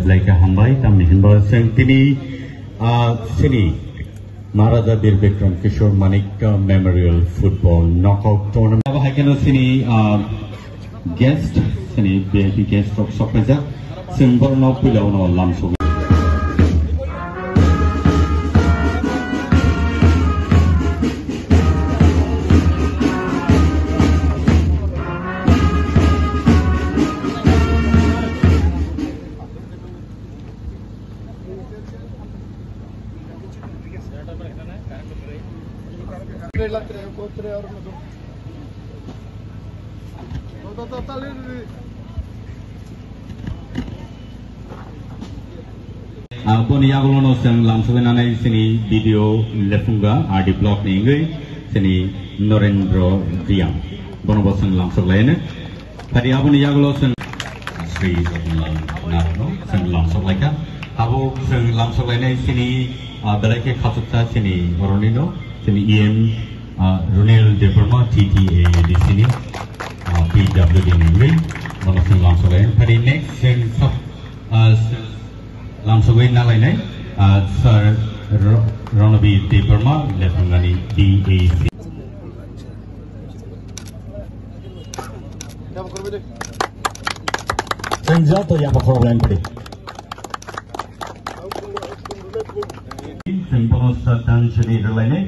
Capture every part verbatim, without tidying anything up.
Laika hambai, tamni hinba seng tini, ah, sini Maharaja Bir Bikram Kishore Manik Memorial Football Knockout Tournament. Abo hai kheno sini, ah, guest, sini V I P guest rok sok paijak. Seng borno puila uno lamsogwi. Ah, boni yagulono chwng lamsogwi nanai chini B D O Lefunga R D block ni wngwi chini Norendra Riang. Bono bo chwng lamsok laino. Phadi aboni yagulo chwng Sri Ratanlal Narokno chwng lamsok laikha. Abo chwng lamsok lainai chini, ah, belai khe khachuksa chini oronino, chini E M, ah, Runil Debbarma, T T A A D C ni, ah, P W D ni wngwi, bono chwng lamsok lainai. Phadi next chwng sub, ah, lamsogwi nalainai, ah, Sir Ro-, Ronobir Debbarma, Lephangani B A C. Chwng joto yaphak khorok line padi. Chwng bono sir dan sini rwlainai.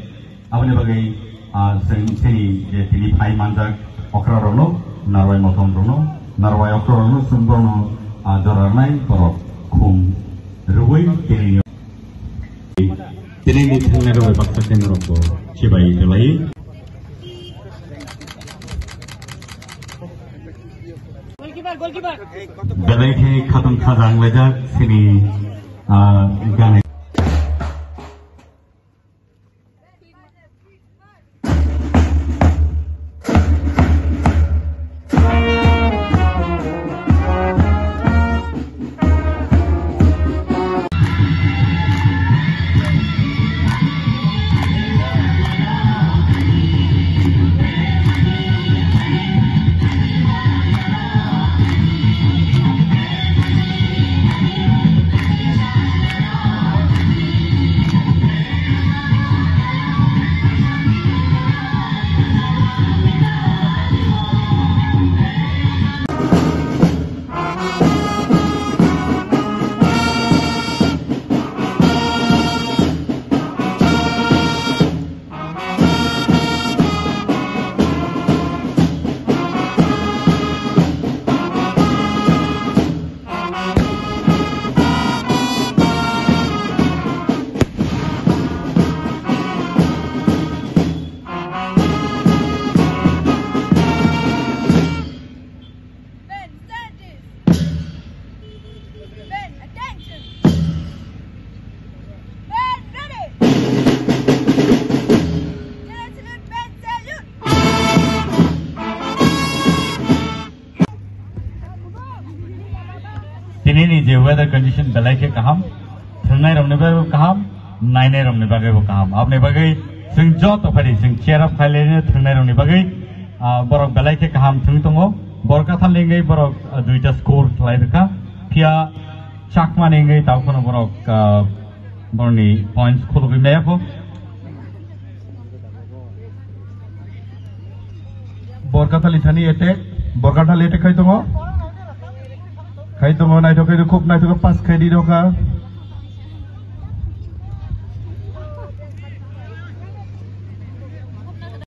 Aboni bagwi, ah, chwng chini je tini phai manjak okra rokno, narwai motom rokno, narwai okra rokno chwng bono, ah, jora rwnai borok khum rwui tini, tini ni thangnai rok bai baksa khe norok bo chibai rwlai. Belai khe khatong khajang laijak chini, ah, gana. Men, stand is. Men, attention. Men, ready. General salute, men, salute. Tini ni je weather condition belai khe kaham, thwngnai rokni bagwi bo kaham, nainai rokni bagwi bo kaham. Aboni bagwi chwng joto phari chwng cheer up khailai thwngnai rokni bagwi, ah, borok belai khe kaham thwng tongo. Borok kathal ni wngwi borok, ah, duita score khlai rwkha. Phiya Chakma ni wngwi tabuk phano borok, ah, borokni points khulugwi maya kho. Borkathali thani attack, Borkathali attack khai tongo. Khai tongo, naithok khai khub naithok pass khai di rokha.